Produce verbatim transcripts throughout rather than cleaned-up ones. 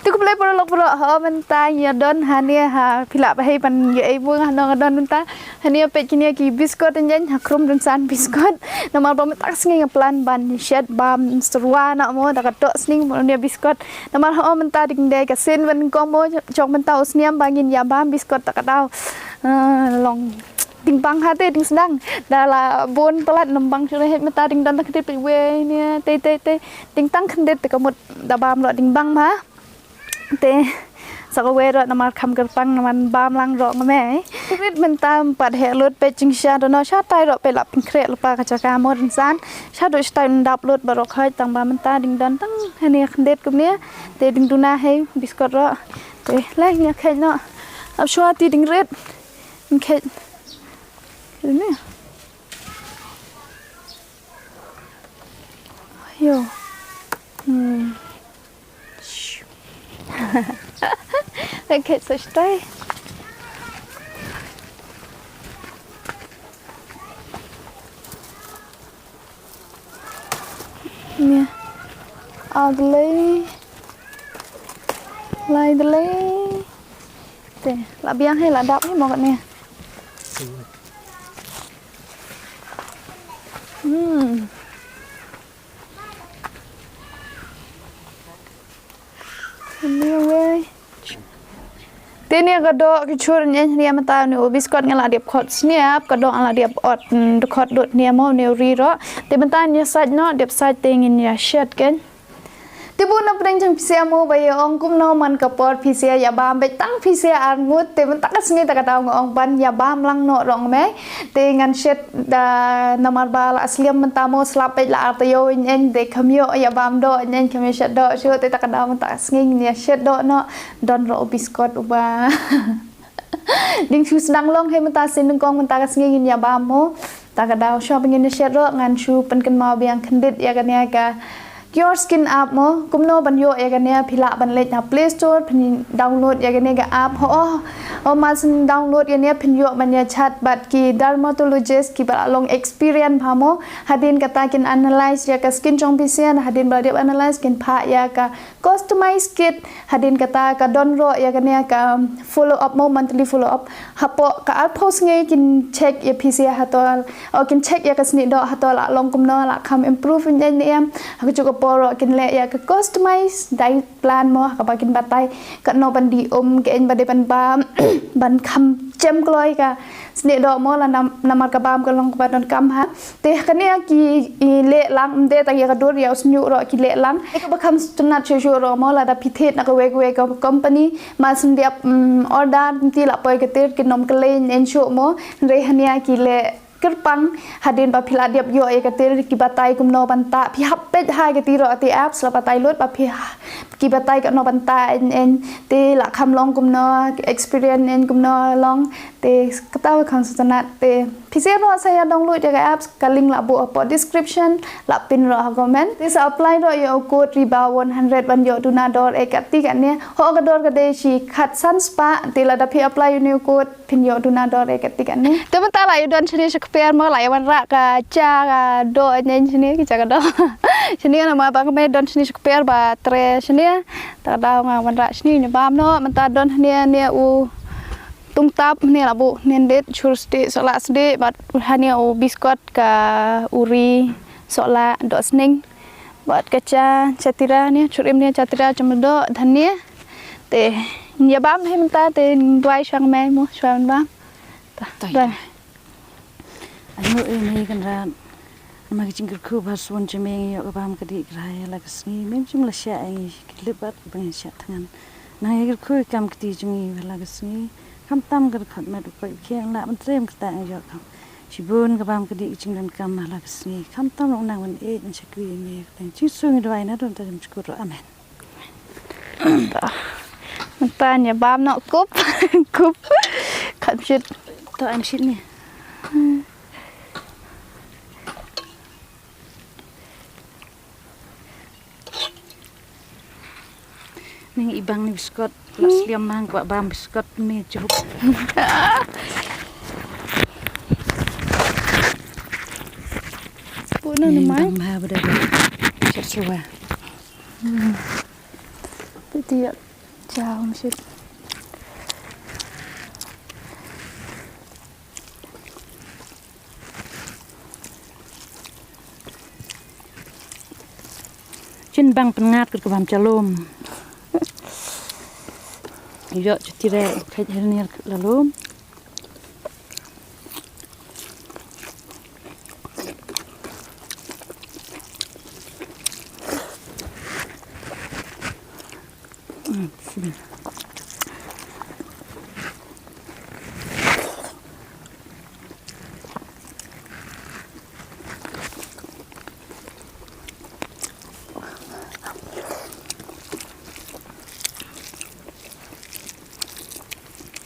Te khublei para lok para, ho mynta ngi ïa don hangne ha, phi lah ba hei ban ïa ei bung ha nong don mynta. Hangne peit kine ki biskot, ngi ha khrum dun san biskot. Namar ba mynta ka sngi nga plan ban shet bam syrwa na mo, da ka tok sngi mo ne biskot. Namar ho mynta ding dei ka sien ban kong mo, jong mynta u sniam ba ngin ïa bam biskot ta ka daw. Ah, long ding bang ha te ding sdang. Da la bun palat nang bang shuh, mynta ding don ta khyndiat peit wei ne, te te te. Ding tang khyndiat te ka mut da bam lo ding bang ma. Te sa kawei ruh namar kham kyrpang namar bam lang ruh nga mei. Rit mynta ym pat heh lut, peit jingshisha dohnud shatai ruh peit la pynkhreh lypa ka jaka mo dun san. Shaduh shatai ym dap lut baroh khoit, tang ba mynta ding don tang hangne khyndiat kumne. Te ding duna hei biskot ruh. Te lei ngi kheit noh. Ap shuwa te ding rit. Ngi kheit. Kumne. Yo. Hmm. Okay, so stay. Nia. Aw, delay. Lai delay. Te, la biang hei, la dap hei mo kat nia. Hmm. Anyway. Te nia ka doh ki chur nyen nia mynta, nia u biskot nga la dep khot sniap, ka doh nga la dep ot, mm, dep khot dot nia mo, nia u ri ruh. Te mynta nia sait noh, dep sait te ngin ïa shet kein. Te bun na pdeng jong phi sha mo ba ïa ong kumno man ka por phi sha ïa bam, beit tang phi sha arngut, te mynta ka sngi ta ka daw nga ong ban ïa bam lang noh ruh mei. Te ngan shet da namar ba la sliam mynta mo, slap beit la ar taïew ïeng, te kham ïoh ïa bam doh ïeng, kham ïoh shet doh shuh, te ta ka daw mynta ka sngi ngin ïa shet doh noh, don ruh u biskot uba ding shu sdang long hei mynta sien nyngkong mynta ka sngi ngin ïa bam mo. Ta ka daw shuwa ba ngin ïa shet ruh ngan shu pynkynmaw biang khyndiat ïa kane ka Cure Skin app mo, kumno ban ïoh ïa kane, phi lah ban leit na Play Store, phin download ïa kane ka app. Ho, oh, oh, ma shen download ïa kane phin ïoh ban ïa chat bad ki dermatologist kiba la long experience bha mo. Hadien kata kin analyze ïa ka skin jong phi sha, hadien ba la dep analyze kin phah ïa ka customize kit, hadien kata ka don ruh ïa kane ka follow up mo, monthly follow up. Hapoh ka arphew sngi kin check ïa phi sha hato, oh, kin check ïa ka snieh doh hato la long kumno, la kham improve ïeng ne em. Ha kajuh ka por ruh kin leh ïa ka customize diet plan mo, ha kaba kin batai katno ban die um, kein ba dei ban bam, ban kham jem kloi ka snieh doh mo, la nam-, namar ka bam ka long kaba donkam ha. Te kane ki, i, leh lang, ym dei tang ïa ka dur, ïa u shñiuh ruh ki leh lang. Te kaba kham sngewtynnat shuh shuh ruh mo, lada phi thied na kawei kawei ka company, ma shen dep, mm, order, te la poi ka tir kin ym kylliang shuh mo. Hynrei hane ki leh kyrpang, hadien ba phi la dep ïoh ïa ka tir, ki batai kumno ban tah, phi hap peit ha ka tir ruh te apps la batai lut ba phi ha, ki batai katno ban tah ïeng ïeng, te la kham long kumno, experience ïeng kumno long, te kata ba kham sngewtynnat te. Phi sngewbha sa ïa download ïa ka apps, ka link la buh hapoh description, la pin ruh ha comment. Te sa apply ruh ïa u code Riba one hundred ban ïoh duna dor eh kati kane. Ho ka dor ka dei shi khatsan spah, te lada phi apply ïa une u code phin ïoh duna dor eh kati kane. Te mynta la ïa don shane sha kper mo, la ïa wanrah ka cha ka doh ïeng shane, ka cha ka doh. Shane namar ba ka mei don shane sha kper ba trei shane. Ta ka daw nga wanrah shane ne bam noh, mynta don hane ne u tungtap, hane la buh hane, dep chur sdieh, sohlah sdieh, bad hane u biskot, ka u ri, sohlah, doh sneng. Bad ka cha, cha tira ne, chur im ne, cha tira, cha mel doh, dhan ne. Te, ïa bam hei mynta, te, duwai shuwa mei mo, shuwa bam. Ta, ta, duwai. Ïa. Ayo, eh, mei Kynrad. Namar ka jingkyrkhu ba ha sbun jong me ngi ïoh ka bam ka dih ka rai ha la ka sngi. Mem jingmlashah ïa ngi ki lip bad kiba ngi shah thngan. Nang ïa kyrkhu ïa ka kam kti jong ngi ha la ka sngi. Khamtam ka dkhot met u koit u khiah, ngi lah ban trei ym ktah ngi ïoh kam. Shibun ka bam ka dih ka jingdonkam ha la ka sngi. Khamtam u nang ban ïeit ban shakri ïa me. Ka jingsngew ngi duwai na don ta jong jukut ruh. Amen. Mynta, mynta ngi bam noh kup, kup. Khat shit. To em shit ni. Ning i bang ni biskot, la sliam mang kwah bam biskot ni juh. Pu no ni mang. Bang ma bada. Chat sewa. Hmm. Piti ya. Chao mashit. Chin bang pynngat kut ka bam chalum. Yo chutira kait hernier kut lalum.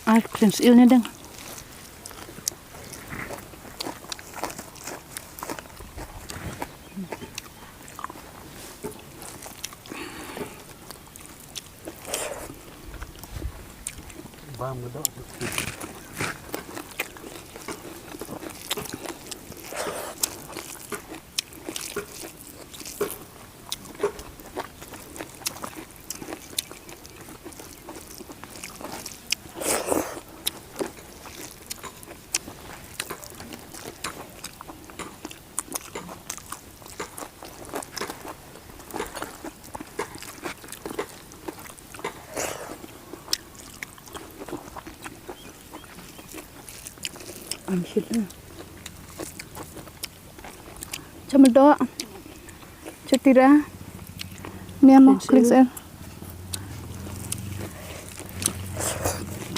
Ai, kren sil ni deng. Am shit. Chamdo. Chutira. Nia mo, kling sel.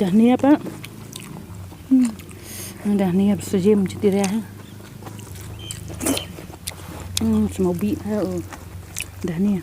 Dahnia pa. Hmm. Dahnia sejim chutira. Hmm, semua bi ha. Dahnia.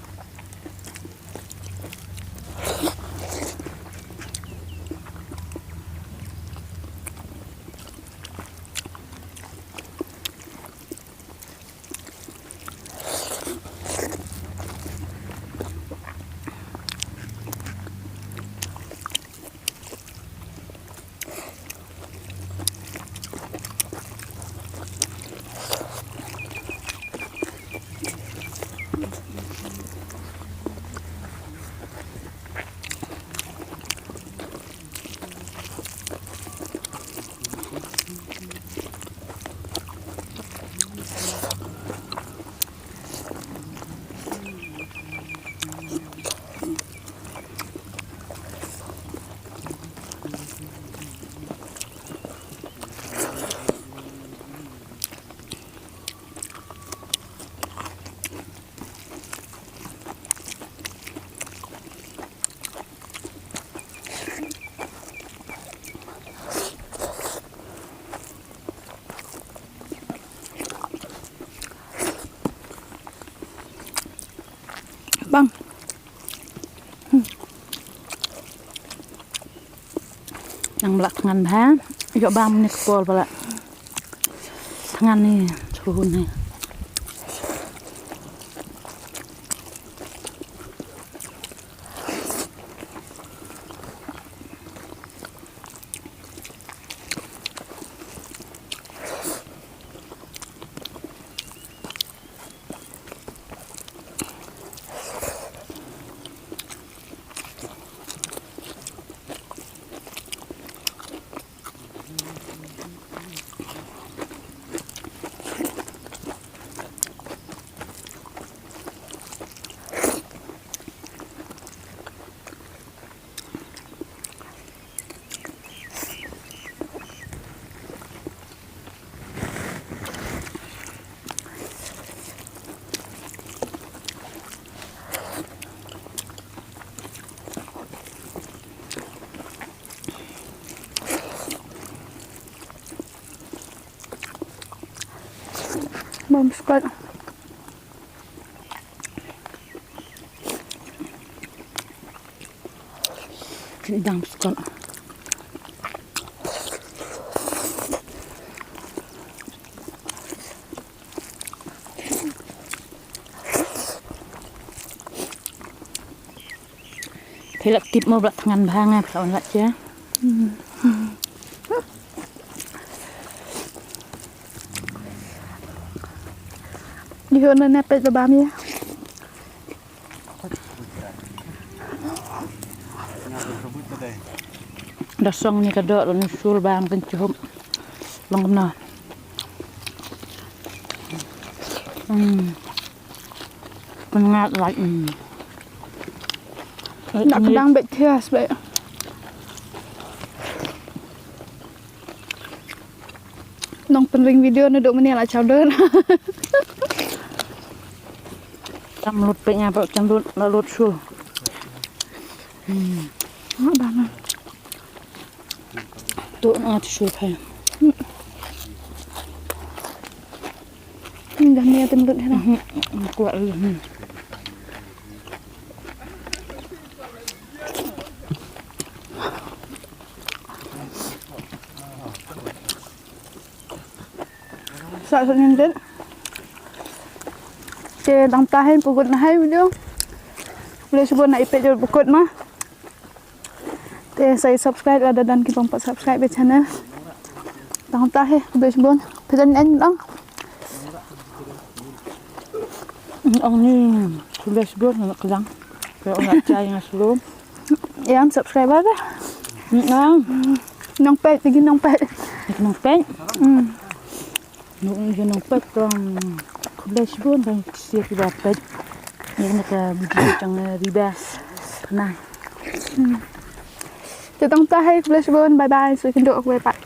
Bang. Hmm. Nang bla thngan bha. Yo bang ni kpol bla. Thngan ni, chun ni. Bam squat. Dang pskol. Phi lah tip mo ba la thngan bha nga, phi lah wan lah cha. Di ho na na pet ba bam ya. Da song ni ka doh, da nu sul bam kan chup. Long kumno. Hmm. Pynngad lai. Hmm. Nak dang bet thias bet. Nong pynring video na dok mene la chawdon. Cham lut pe nya pa cham lut la lut sul. Hmm. Ah, ba ma. Tu na tu sul pa. Hmm. Hmm, dah ni atem lut hera. Hmm. Kuat lu. Hmm. Sa sa nyen det. Te tang ta hen pukut na hai video. Boleh sebut na ipet jol pukut ma. Te sa subscribe la da dan ki pom pa subscribe be channel. Tang ta he boleh sebut. Pejan en dang. Ong ni boleh sebut na kelang. Ke ong nak cai ngas lu. Yang subscriber dah. Nang. Nang pet lagi nang pet. Nang pet. Hmm. Nuk ni nang pet tong. Khublei shibun tang sia kiba pet. Ni na ka video chang riba. Nah. Hmm. Te tang ta hai khublei shibun. Bye bye. So kin dok khublei pat.